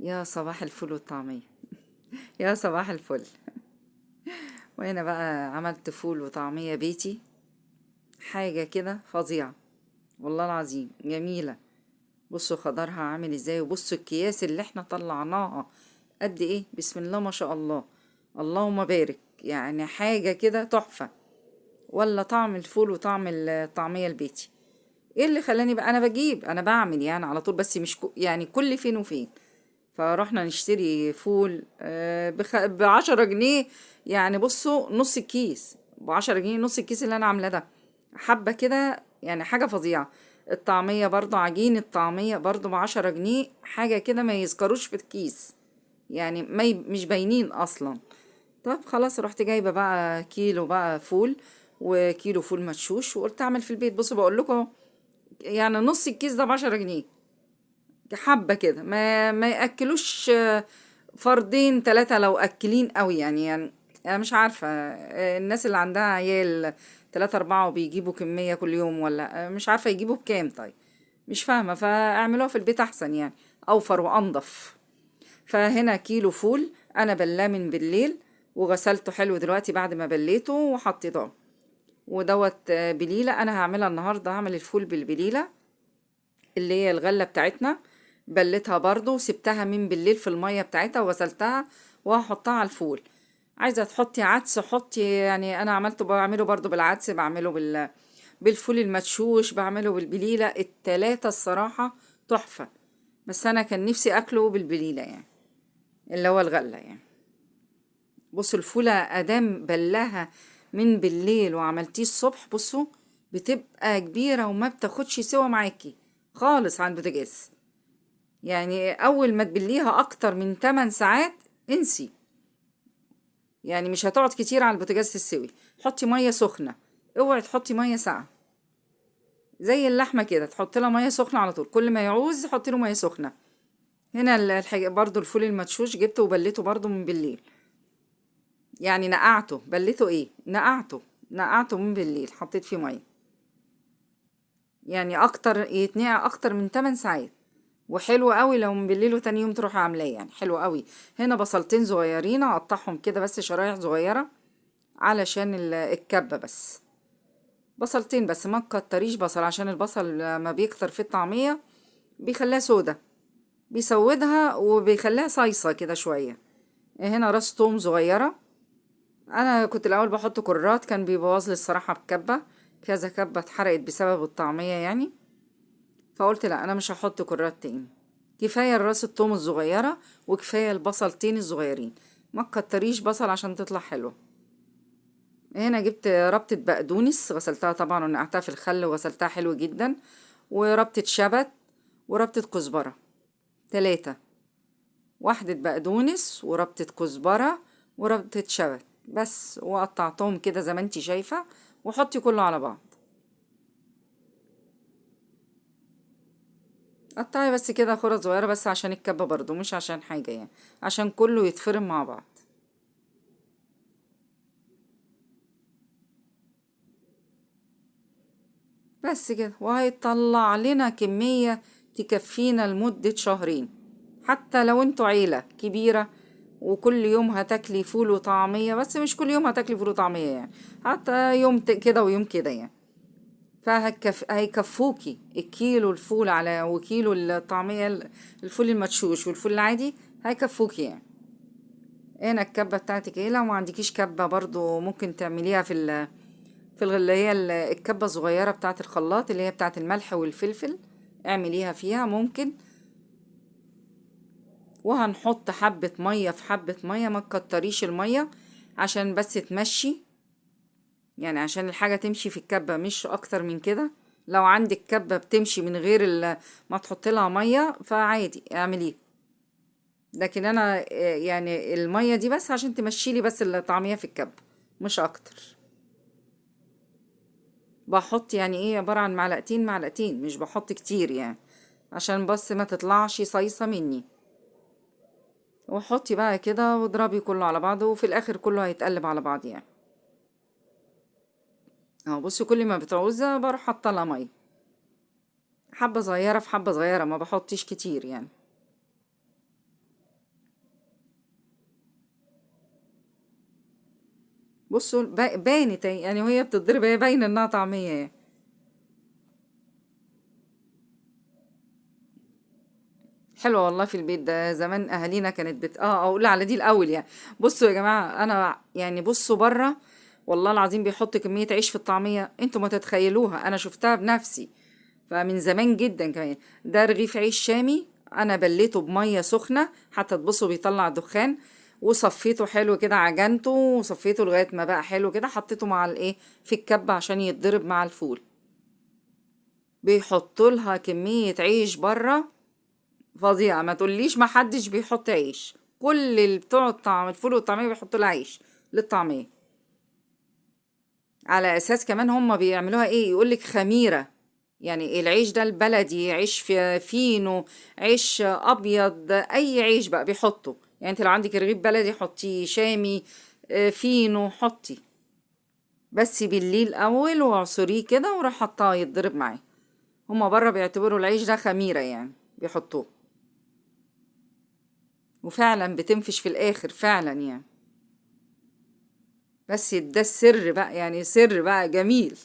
يا صباح الفل والطعمية. يا صباح الفل. وهنا بقى عملت فول وطعمية بيتي، حاجة كده فظيعة والله العظيم، جميلة. بصوا خضرها عامل ازاي، وبصوا الكياس اللي احنا طلعناها قد ايه، بسم الله ما شاء الله، اللهم بارك، يعني حاجة كده تحفة. ولا طعم الفول وطعم الطعمية البيتي. ايه اللي خلاني بقى انا بجيب، انا بعمل يعني على طول، بس مش يعني كل فين وفين. فروحنا نشتري فول ب10 جنيه، يعني بصوا نص الكيس ب10 جنيه، نص الكيس اللي انا عاملاه ده حبة كده، يعني حاجة فظيعة. الطعمية برضو، عجين الطعمية برضو ب10 جنيه، حاجة كده ما يذكروش في الكيس، يعني ما ي... مش باينين اصلا. طب خلاص، رحت جايبة بقى كيلو بقى فول وكيلو فول مدشوش، وقلت اعمل في البيت. بصوا بقول لكم، يعني نص الكيس ده ب10 جنيه، حبة كده ما يأكلوش فردين ثلاثة لو أكلين قوي يعني. يعني أنا مش عارفة الناس اللي عندها عيال ثلاثة أربعة وبيجيبوا كمية كل يوم، ولا مش عارفة يجيبوا بكام. طيب مش فاهمة، فاعملوها في البيت أحسن يعني، أوفر وأنضف. فهنا كيلو فول أنا بلاه من بالليل وغسلته حلو دلوقتي بعد ما بليته وحطيته. ودوت بليلة أنا هعملها النهاردة، هعمل الفول بالبليلة اللي هي الغلة بتاعتنا، بلتها برضو وسبتها من بالليل في المية بتاعتها وغسلتها، وهحطها على الفول. عايزة تحطي عدس حطي، يعني انا عملته بعمله برضو بالعدس، بعمله بالفول المدشوش، بعمله بالبليلة، التلاتة الصراحة تحفة. بس انا كان نفسي اكله بالبليلة، يعني اللي هو الغلة يعني. بصوا الفولة ادام بلها من بالليل وعملتيه الصبح، بصوا بتبقى كبيرة وما بتاخدش سوا معاكي خالص على البوتاجاز. يعني اول ما تبليها اكتر من 8 ساعات انسي، يعني مش هتقعد كتير على البوتاجاز تستوي. حطي مية سخنة، اوعي تحطي مية ساقعه، زي اللحمة كده تحطي لها مية سخنة على طول، كل ما يعوز حطي له مية سخنة. هنا الحاجة برضو الفول المدشوش جبته وبليته برضو من بالليل، يعني نقعته، بليته ايه، نقعته، نقعته من بالليل، حطيت فيه مية، يعني اكتر يتنقع اكتر من 8 ساعات. وحلو قوي لو من بالليل وتاني يوم تروحي عاملاه، يعني حلو قوي. هنا بصلتين صغيرين اقطعهم كده بس شرايح صغيرة علشان الكبه بس، بصلتين بس، ما تكتريش بصل عشان البصل لما بيكتر في الطعمية بيخليها سودة، بيسودها وبيخليها صيصه كده شوية. هنا راس توم صغيرة، انا كنت الاول بحط كرات، كان بيبوظ لي الصراحة بكبه، كذا كبه اتحرقت بسبب الطعمية يعني، فقلت لا انا مش هحط كرات تاني، كفاية الراس التوم الصغيرة وكفاية البصلتين الصغيرين، ما تكتريش بصل عشان تطلع حلوة. هنا جبت ربطه بقدونس، غسلتها طبعا ونقعتها في الخل وغسلتها حلو جدا، وربطه شبت وربطه كزبره، 3، واحدة بقدونس وربطه كزبره وربطه شبت بس، وقطعتهم كده زي ما انتي شايفه، وحطي كله على بعض. قطعي بس كده خرط صغيرة بس عشان الكبة برضو، مش عشان حاجة يعني، عشان كله يتفرم مع بعض. بس كده، وهيطلع لنا كمية تكفينا لمدة شهرين، حتى لو انتوا عيلة كبيرة وكل يوم هتاكلي فول وطعمية، بس مش كل يوم هتاكلي فول وطعمية يعني، حتى يوم كده ويوم كده يعني، هيكفوكي الكيلو الفول على وكيلو الطعمية، الفول المدشوش والفول العادي هيكفوكي يعني. هنا الكبة بتاعتك ايه، لو ما عندكيش كبة برضو ممكن تعمليها في اللي هي الكبة الصغيرة بتاعت الخلاط اللي هي بتاعت الملح والفلفل، اعمليها فيها ممكن. وهنحط حبة مية في حبة مية، ما تكتريش المية عشان بس تمشي، يعني عشان الحاجة تمشي في الكبة مش اكتر من كده. لو عندك كبة بتمشي من غير ما تحط لها مية فعادي اعمليها، لكن انا يعني المية دي بس عشان تمشي لي بس الطعمية في الكبة مش اكتر. بحط يعني ايه عبارة عن معلقتين معلقتين، مش بحط كتير يعني عشان بس ما تطلعش صيصة مني. وحطي بقى كده واضربي كله على بعضه، وفي الاخر كله هيتقلب على بعض يعني. اهو بصي كل ما بتعوزها بروح حاطه لها مية، حبه صغيرة في حبه صغيرة، ما بحطش كتير يعني. بصوا بانت يعني وهي بتتضرب، هي باينة انها طعميه يعني. حلوة والله في البيت ده، زمان اهالينا كانت بت اقول على دي الاول يعني. بصوا يا جماعة، انا يعني بصوا بره والله العظيم بيحط كمية عيش في الطعمية انتوا ما تتخيلوها، انا شفتها بنفسي، فمن زمان جدا كمان. ده رغيف عيش شامي انا بليته بميه سخنة حتى تبصوا بيطلع دخان، وصفيته حلو كده، عجنته وصفيته لغاية ما بقى حلو كده، حطيته مع الايه في الكبه عشان يتضرب مع الفول. بيحطوا لها كمية عيش بره فظيعة، ما تقوليش ما حدش بيحط عيش، كل اللي بتوع الطعم الفول والطعميه بيحطوا لها عيش للطعميه، على اساس كمان هم بيعملوها ايه، يقولك خميره، يعني العيش ده البلدي، عيش في فينو، عيش ابيض، اي عيش بقى بيحطه. يعني انت لو عندك رغيف بلدي حطيه، شامي، فينو حطي، بس بالليل اول واعصريه كده وروح حطاه يتضرب معاه. هما بره بيعتبروا العيش ده خميره يعني، بيحطوه، وفعلا بتنفش في الاخر فعلا يعني. بس ده السر بقى، يعني سر بقى جميل.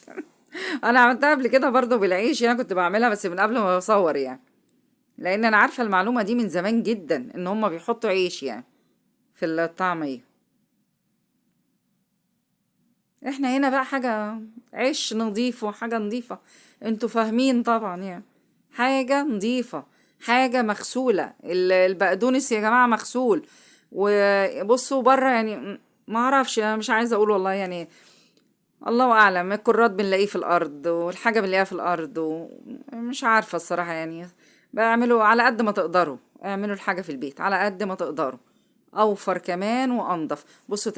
انا عملتها قبل كده برضو بالعيش يعني، كنت بعملها بس من قبل ما بصور يعني، لان انا عارفه المعلومة دي من زمان جدا ان هما بيحطوا عيش يعني في الطعمية. احنا هنا بقى حاجة عيش نظيف وحاجه نظيفة، انتوا فاهمين طبعا يعني، حاجة نظيفة، حاجة مغسوله. البقدونس يا جماعة مغسول. وبصوا بره يعني ما اعرفش، انا مش عايزه اقول والله يعني، الله اعلم، الكرات بنلاقيه في الارض والحاجة بنلاقيها في الارض، ومش عارفه الصراحة يعني. بعملوا على قد ما تقدروا، اعملوا الحاجة في البيت على قد ما تقدروا، اوفر كمان وانضف. بصوا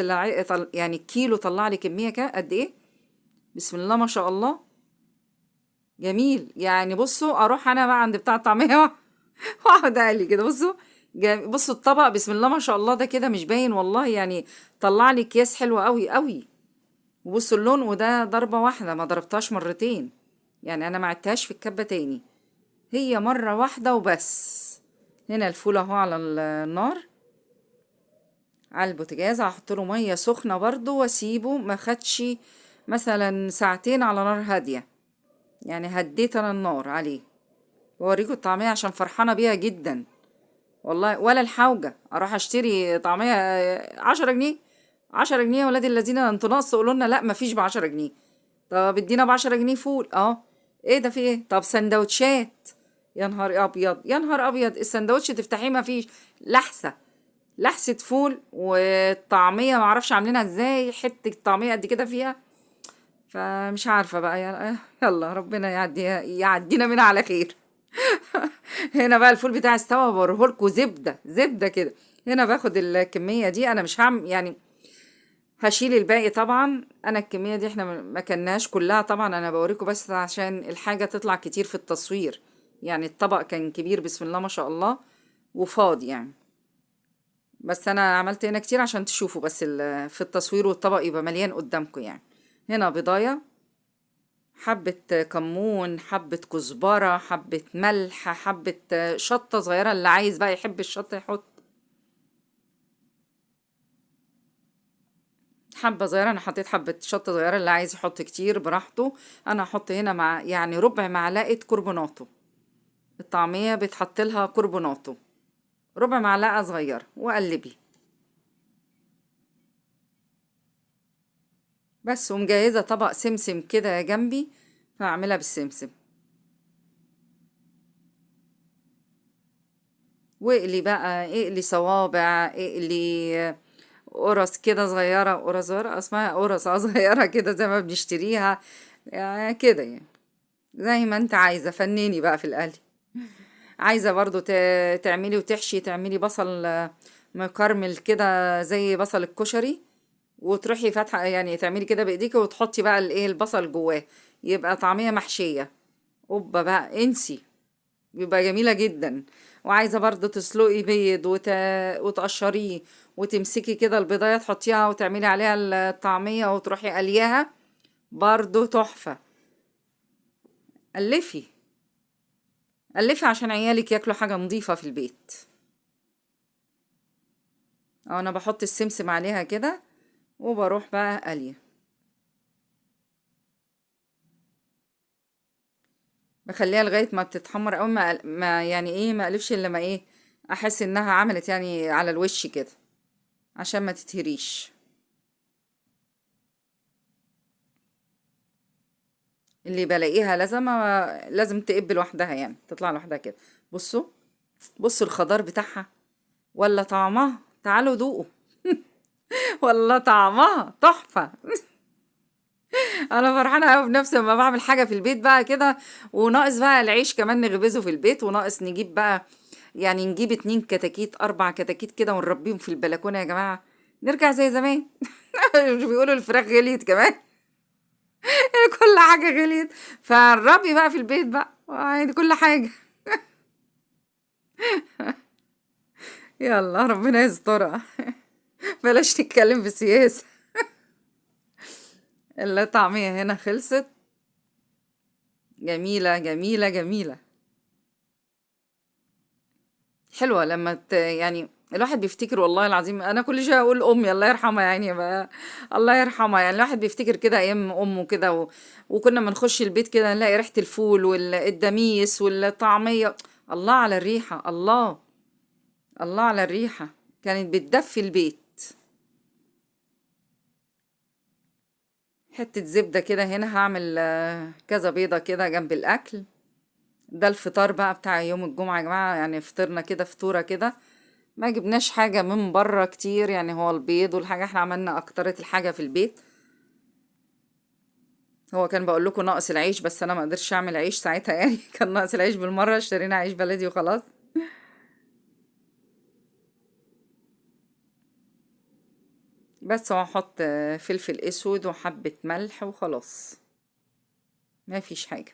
يعني الكيلو طلع لي كمية قد ايه، بسم الله ما شاء الله، جميل يعني. بصوا اروح انا بقى عند بتاع الطعمية واقعد اقلي كده. بصوا بصوا الطبق بسم الله ما شاء الله، ده كده مش باين والله يعني، طلع لي اكياس حلوة قوي قوي. وبصوا اللون، وده ضربه واحدة ما ضربتهاش مرتين يعني، انا ما عدتهاش في الكبه تاني، هي مرة واحدة وبس. هنا الفول اهو على النار على البوتاجاز، هحط له مية سخنة برضو واسيبه ما خدش مثلا ساعتين على نار هادية يعني، هديت انا النار عليه. بوريكم الطعمية عشان فرحانة بيها جدا والله، ولا الحوجه اروح اشتري طعميه 10 جنيه، 10 جنيه يا ولاد الذين انتوا ناقص تقولوا لنا لا مفيش ب10 جنيه. طب ادينا ب10 جنيه فول، ايه ده في ايه؟ طب سندوتشات، يا نهار ابيض يا نهار ابيض، السندوتش تفتحيه مفيش، لحسة لحسة فول والطعميه معرفش عاملينها ازاي، حتة طعميه قد كده فيها، فمش عارفه بقى يلا ربنا يعدينا منها على خير. هنا بقى الفول بتاعي استوى، بوريهولكوا زبدة زبدة كده. هنا باخد الكمية دي، انا مش هعمل يعني، هشيل الباقي طبعا، انا الكمية دي احنا ما كلناهاش كلها طبعا، انا بوريكم بس عشان الحاجة تطلع كتير في التصوير يعني. الطبق كان كبير بسم الله ما شاء الله وفاضي يعني، بس انا عملت هنا كتير عشان تشوفوا بس في التصوير، والطبق يبقى مليان قدامكم يعني. هنا بضايه، حبة كمون، حبة كزبرة، حبة ملح، حبة شطة صغيرة، اللي عايز بقى يحب الشطة يحط حبة صغيرة، أنا حطيت حبة شطة صغيرة، اللي عايز يحط كتير براحته. أنا هحط هنا مع يعني ربع معلقة كربوناتو، الطعمية بيتحط لها كربوناتو، ربع معلقة صغيرة، وقلبي بس. ومجهزة طبق سمسم كده جنبي، فاعملها بالسمسم. واقلي بقى، اقلي صوابع، اقلي قرص كده صغيرة، قرص صغيرة اسمها قرص صغيرة كده زي ما بنشتريها يعني كده، يعني زي ما انت عايزة، فنيني بقى في القلي. عايزة برضو تعملي وتحشي، تعملي بصل مكرمل كده زي بصل الكشري، وتروحي فاتحة يعني تعملي كده بايديكي وتحطي بقى الايه البصل جواه، يبقى طعمية محشية. اوبا بقى انسي، بيبقى جميلة جدا. وعايزة برضو تسلقي بيض وتقشريه وتمسكي كده البيضاية تحطيها وتعملي عليها الطعمية وتروحي قلياها، برضو تحفة. ألفي ألفي عشان عيالك ياكلوا حاجة نظيفة في البيت. أنا بحط السمسم عليها كده وبروح بقى قليه. بخليها لغاية ما تتحمر أوي، ما يعني ايه، ما اقلبش الا لما ايه احس انها عملت يعني على الوش كده عشان ما تتهريش. اللي بلاقيها لازم تقب لوحدها، يعني تطلع لوحدها كده. بصوا الخضار بتاعها ولا طعمها، تعالوا دوقوا. والله طعمها تحفة. انا فرحانة قوي بنفسي لما بعمل حاجة في البيت بقى كده، وناقص بقى العيش كمان نخبزه في البيت، وناقص نجيب بقى يعني نجيب 2 كتاكيت 4 كتاكيت كده ونربيهم في البلكونة يا جماعة، نرجع زي زمان. مش بيقولوا الفراخ غليت كمان؟ كل حاجة غليت، فنربي بقى في البيت بقى عادي كل حاجة. يلا ربنا يسترها. بلاش نتكلم في سياسة. الطعمية هنا خلصت، جميلة جميلة جميلة، حلوة لما يعني الواحد بيفتكر، والله العظيم أنا كل شوية أقول أمي الله يرحمها، يعني بقى الله يرحمها، يعني الواحد بيفتكر كده أيام أمه كده، وكنا ما نخش البيت كده نلاقي ريحة الفول والدميس والطعمية، الله على الريحة، الله الله على الريحة، كانت بتدفي البيت. حتة زبدة كده هنا، هعمل كذا بيضة كده جنب الأكل. ده الفطار بقى بتاع يوم الجمعة يا جماعة، يعني فطرنا كده فطورة كده، ما جبناش حاجة من بره كتير، يعني هو البيض والحاجة احنا عملنا أكترة الحاجة في البيت. هو كان بقول لكم ناقص العيش، بس أنا ما قدرتش أعمل عيش ساعتها يعني، كان ناقص العيش بالمرة، اشترينا عيش بلدي وخلاص. بس هحط فلفل اسود وحبة ملح وخلاص، ما فيش حاجة.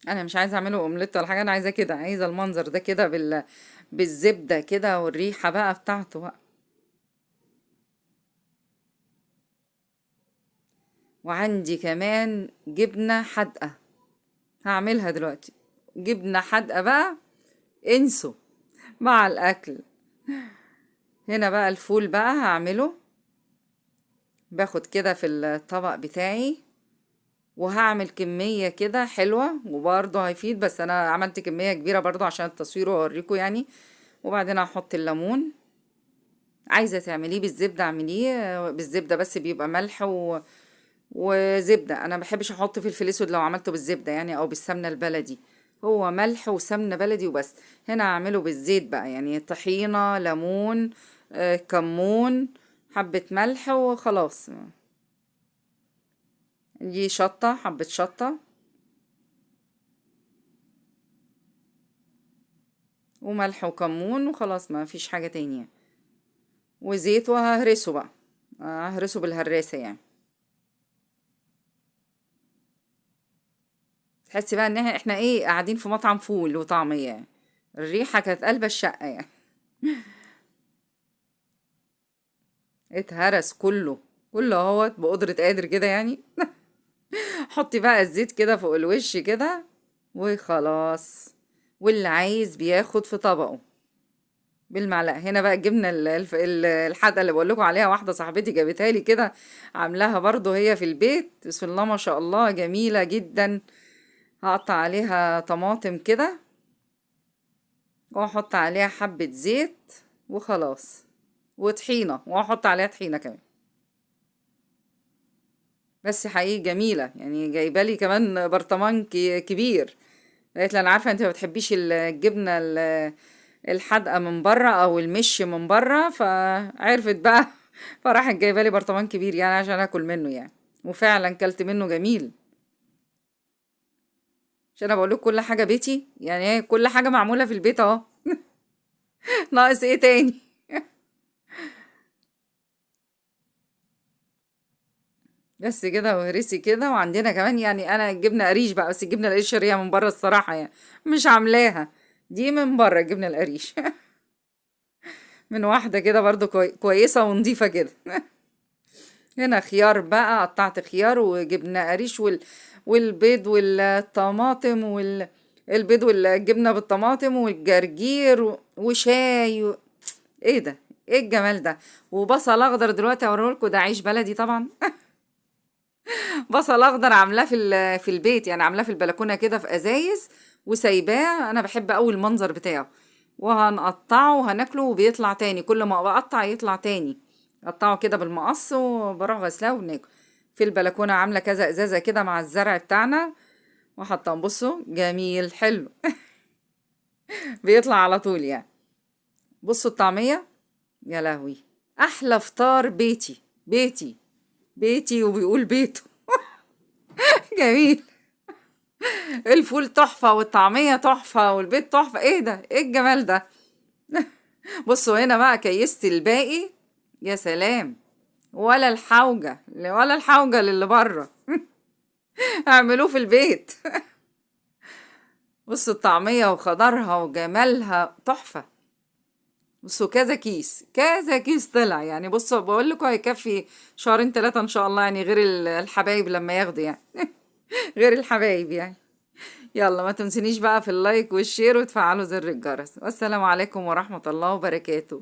انا مش عايزة اعمله اومليت ولا حاجة، انا عايزة كده، عايزة المنظر ده كده بالزبدة كده والريحة بقى بتاعته بقى. وعندي كمان جبنة حادقة هعملها دلوقتي، جبنة حادقة بقى انسوا مع الاكل. هنا بقى الفول بقى هعمله، باخد كده في الطبق بتاعي، وهعمل كمية كده حلوة وبرضه هيفيد، بس انا عملت كمية كبيرة برضه عشان التصوير واوريكم يعني. وبعدين هحط الليمون، عايزة تعمليه بالزبدة اعمليه بالزبدة، بس بيبقى ملح وزبدة. انا ما بحبش احط فلفل اسود لو عملته بالزبدة يعني، او بالسمنة البلدي، هو ملح وسمنة بلدي وبس. هنا هعمله بالزيت بقى، يعني طحينة، ليمون، كمون، حبة ملح وخلاص. دي شطة، حبة شطة وملح وكمون وخلاص، ما فيش حاجة تانية. وزيت، وههرسه بقى، ههرسه بالهراسة يعني. تحسي بقى ان احنا قاعدين في مطعم فول وطعمية يعني. الريحة كانت قلب الشقة يعني. اتهرس كله كله اهوت بقدرة قادر كده يعني. حطي بقى الزيت كده فوق الوش كده وخلاص. واللي عايز بياخد في طبقه بالمعلقة. هنا بقى الجبنة الحادقة اللي بقول لكم عليها، واحدة صاحبتي جابتها لي كده، عاملاها برضو هي في البيت، بسم الله ما شاء الله جميلة جدا. هقطع عليها طماطم كده واحط عليها حبة زيت وخلاص، وطحينة، واحط عليها طحينة كمان. بس حقيقي جميلة يعني، جايبة لي كمان برطمان كبير. قالت لي انا عارفة انت ما بتحبيش الجبنة الحادقة من بره او المش من بره، فعرفت بقى فراحت جايبة لي برطمان كبير يعني عشان اكل منه يعني، وفعلا كلت منه جميل. عشان انا بقول لكم كل حاجة بيتي يعني، هي كل حاجة معمولة في البيت اهو. ناقص ايه تاني؟ بس كده وهرسي كده. وعندنا كمان يعني انا الجبنة قريش بقى، بس الجبنة القريش شاريها من بره الصراحة يعني، مش عاملاها دي من بره الجبنة القريش. من واحدة كده برضو كويسة ونظيفة كده. هنا خيار بقى، قطعت خيار وجبنة قريش والبيض والطماطم البيض والجبنة بالطماطم والجرجير وشاي ايه ده، ايه الجمال ده. وبصل اخضر دلوقتي اوريهولكوا، ده عيش بلدي طبعا. بصل اخضر عاملاه في البيت، يعني عاملاه في البلكونه كده في ازايز وسايباه، انا بحب قوي المنظر بتاعه. وهنقطعه وهناكله وبيطلع تاني، كل ما بقطع يطلع تاني، اقطعه كده بالمقص وبروح غسلاه وبناكل. في البلكونه عامله كذا ازازة كده مع الزرع بتاعنا وحطهم، بصوا جميل حلو. بيطلع على طول يعني. بصوا الطعمية، يا لهوي، احلى فطار بيتي بيتي بيتي، وبيقول بيته. جميل. الفول تحفة والطعمية تحفة والبيت تحفة، ايه ده، ايه الجمال ده. بصوا هنا بقى كيست الباقي، يا سلام، ولا الحوجة، ولا الحوجة للي بره. اعملوه في البيت. بصوا الطعمية وخضرها وجمالها تحفة. بصوا كذا كيس، كذا كيس طلع يعني. بصوا بقول لكم هيكفي شهرين 3 ان شاء الله يعني، غير الحبايب لما ياخدوا يعني. غير الحبايب يعني. يلا ما تنسونيش بقى في ال like وال share وتفعلوا زر الجرس. والسلام عليكم ورحمة الله وبركاته.